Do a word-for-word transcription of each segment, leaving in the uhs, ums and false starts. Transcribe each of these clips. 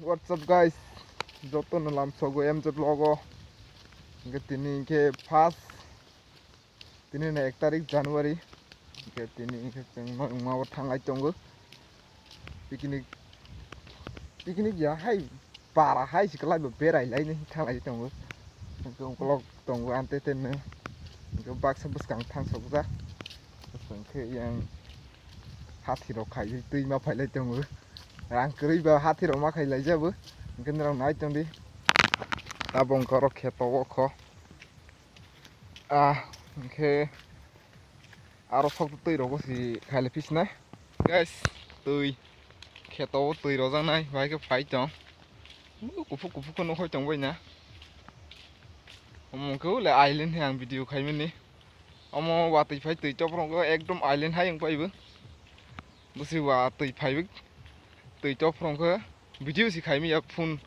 What's up guys? Joto no lamsogo M Z vlog o. Hingke tini hingke first, tini na ek tarik January. Hingke tini hingke chwng no wngma o thanglai tongo. Picnic, picnic ya hai para hai si kwlai bo berai lai ni thanglai tongo. Hingke ukolog tongo ante tenne. Hingke baksa bwskang thang sokjak. Hingke yang hathi rok khai twi ma phailai tongo. Rang kwrwi ba hathi rok ma khai lai jabo. Hingke norok nai tong di. Tabok hingke oro kheto o kho. Ah, hingke aro sok twi rogo si khai lai phi sinai. Guys, twi kheto o twi rojak nai bai khe phai tong. Kuphuk kuphuk khe nukhai tong bai na. Omo khe le island he ang video khai mani. Omo watwi phai twi chopro khe ekdom island hai wng pai bo. Bwswi watwi phai bo twi chopro khe video si khai manya phone.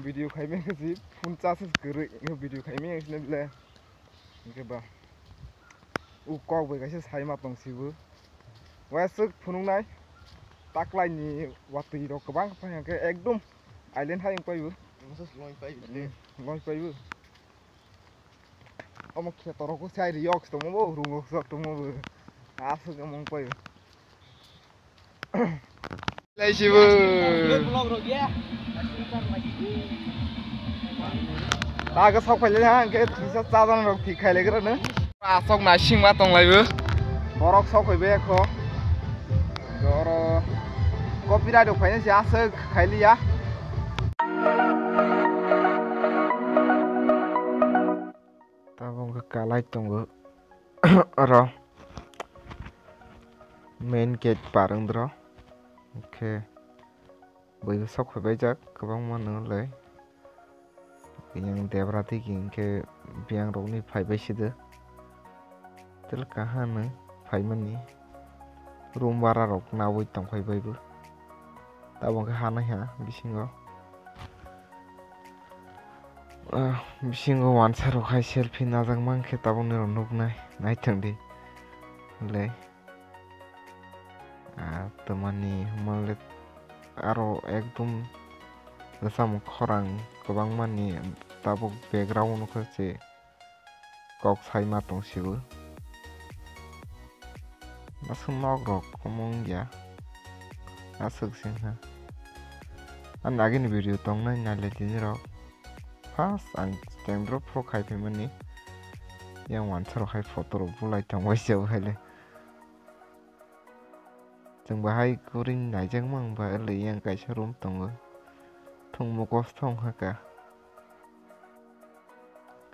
Video khai manya khe si phone charge kwrwi video khai manya khe le. Hingke ba. U kok bai kaisa sai ma tong sibo. Waisuk phunuknai. Taklai ni watwi rok kwbang khe phai hingke ekdom island hai wng pai bo. Masa sloi pai bo. Hmm, sloi pai bo. Omo kheto rok sai riyok tongmo bo, rungok sok tongmo bo. Asuk omo wng pai bo. Laisibo. Tago sok phailai ha, hingke thwisa chadan rok thik khai lai gra no. Asok na singma tong lai bo. Borok sok phai bai kho. Oro copyright rok phaina se aswk khai liya. Tabok hwnkhe kalai tongo oro main gate par wngdro, hwnkhe bwino sok phaibaijak kwbangma nwng le yang debra twi hwnkhe biyang rokni phaibai side tel kaham nwng phaimani room bara rok nawi tongphai baibo. Tabok khe hanai ha bisingo. Ah, bisingo wansa rok hai selfie najak mankhe tabokni rok nuknai naithang di le. Ah, tamani hwnmanle aro ekdom bwsamo khorang kwbangmani tabok background khe se. Kok sai ma tong sibo. Aswk nok rok omo wngya. Aswk se wngkha. Ani agini video tongnai nailai tini rok. First ang tengdrop phro khai phaimani. Yang wansa rok hai photo rok bulai tong waisa bo haile. Chwng bahai kwrwi naijakma wngba le yang kaisa room tongo. Thwngmo kosto wngkha ka.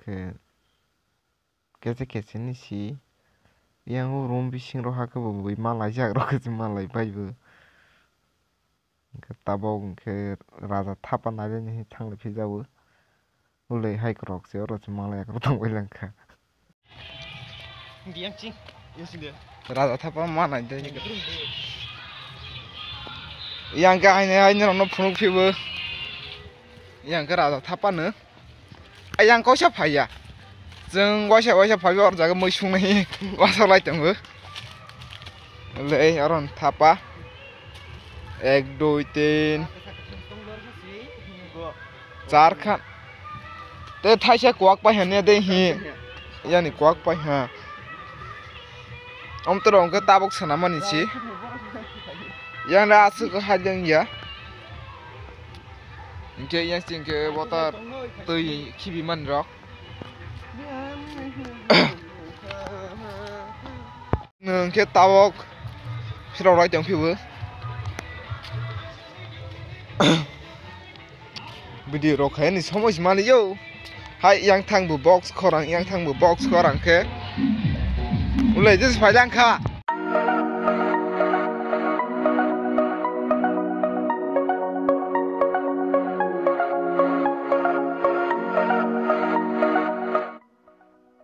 Khe. Kese kese ni si yang o room bising rok hakhe bo bui malaijak rok khe malai bai bo. Hwnkhe tabok hwnkhe raja thapa nai le ni thang le phijago. Ulei hai kwrok se oro se malai kwrok tong bai lang kha. Raja thapa ma nai de. Yang khe aini aini rok no phunuk phibo. Yang khe raja thapa no. Ayang kaisa phaiya. Chwng waisa waisa phaiwi oro jaga mui sungnai wasaklai tongo. Le oro thapa. Ek, dui, tin. Char khan. Te thaisa kuak pai hanya de hi. Yani kuak pai ha. Om to rong ke tabuk sana mani si. Yang da asuk ha jeng ya. Hingke yang sing ke water twi khibi man rok. Nwng khe tabok phirok rai tong phibo. Video rok khaini somoi se maliyo. Hai yang thang bo box khorang, yang thang bo box khorang khe. Ulai jis phai lang kha.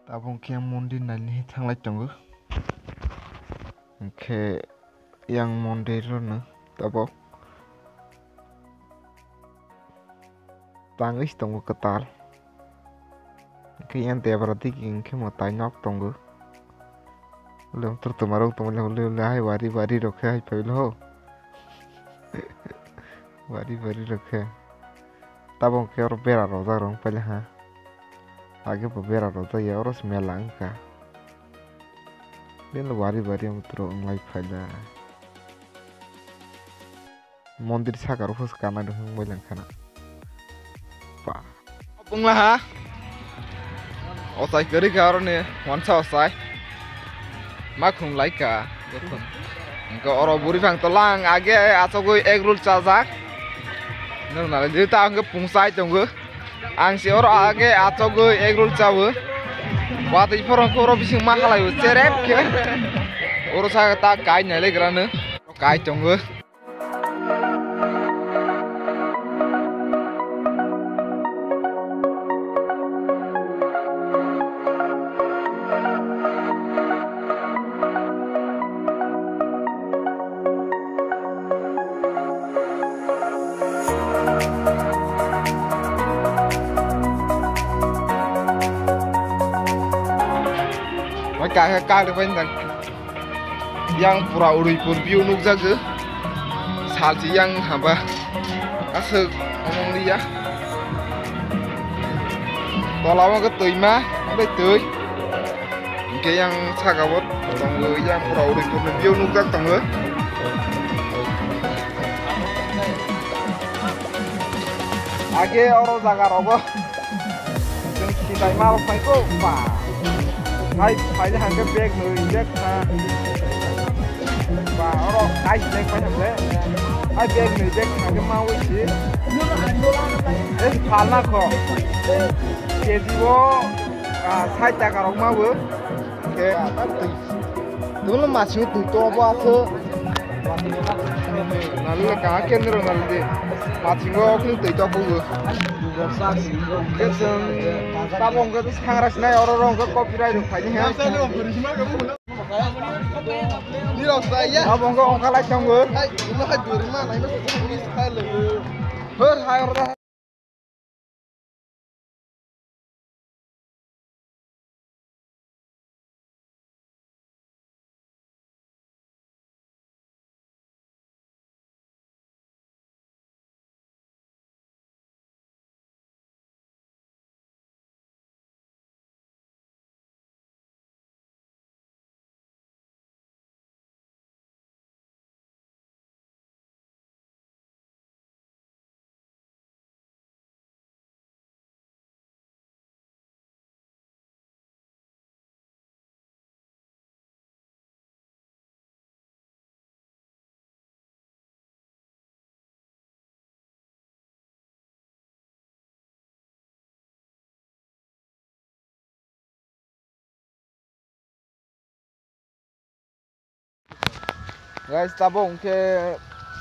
Tabuk khe mondir naini thanglai tongo. Hwnkhe yang mondir no tabuk tangwi tongo kwtal. Hwnkhe yang debra digi hwnkhe mwtai nok tongo. Lem tur twmarok tongmani hwnwi hwnwi hai wari wari rok khe hai phailo. Wari wari rok khe. Tabok khe oro bera rojak rok paila ha. Age bo bera rojak ya, oro se mela wngkha. Bini wari wari ang turo wnglai phaila. Mondir saka rok phos kana rok wng bai langkhana. Pa. Bungla ha. Ochai kwrwi kha oro ni wansa ochai. Ma khum lai kha. Hingke oro buri phang tolang age achogwi egg roll chajak. Nung nalai di ta hingke pungsai tongo. Ang si oro age achogwi egg roll chawo. Watwi phorong khe oro bising ma halai o cherep khe. Oro sa ta kai nai le grano. Kai tongo. Mai ka ka ka pai nang. Yang pura Udaipur view nukjago. Salchi yang haba. Aswk omong liya. Tola o khe twima, omo twi. Hingke yang saka o tongo, yang pura Udaipur ni view nukjak tongo. Age oro jaga rogo. Chwng khitai mal phai kho, ba. Hai, phaile hangke bag nwi bag kha. Ba, oro kai bag phai hamle. Hai bag nwi bag hangke ma wi si. Es phalna kho. K G o, ah, sait taka rok ma bo. Ke. Dulu masih tu to apa tu? Nalile ka kendro nalile. Masingo okni twi tok bugo. Ke chwng tabok hwnkhe sangra sinai oro rw hwnkhe copyright rok phaini he. Tabok hwnkhe ongkha lai tongo. Hor hai oro da. Guys, tabok hwnkhe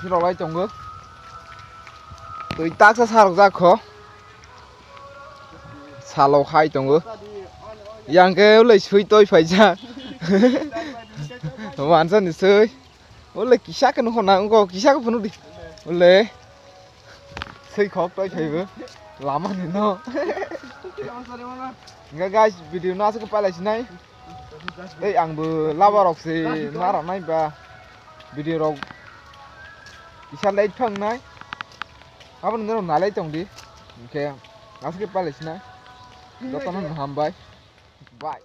phirok lai tongo. Twi taksa sarok jak kho. Salok hai tongo. Yang khe ulai sui toi phaijak. Wansani sui. Ulai kisa khe nukho na, wngkho kisa khe phunukdi. Ulai. Sui khok toi phaibo. Lama ni no. Hingke guys, video no aswk palai sinai. Tei ang bo laba rok se ma rok nai ba video rok kisa late phang nai. Abo no nalai tong di. Hingke aswk palai sinai. Jotono no hambai. Bye.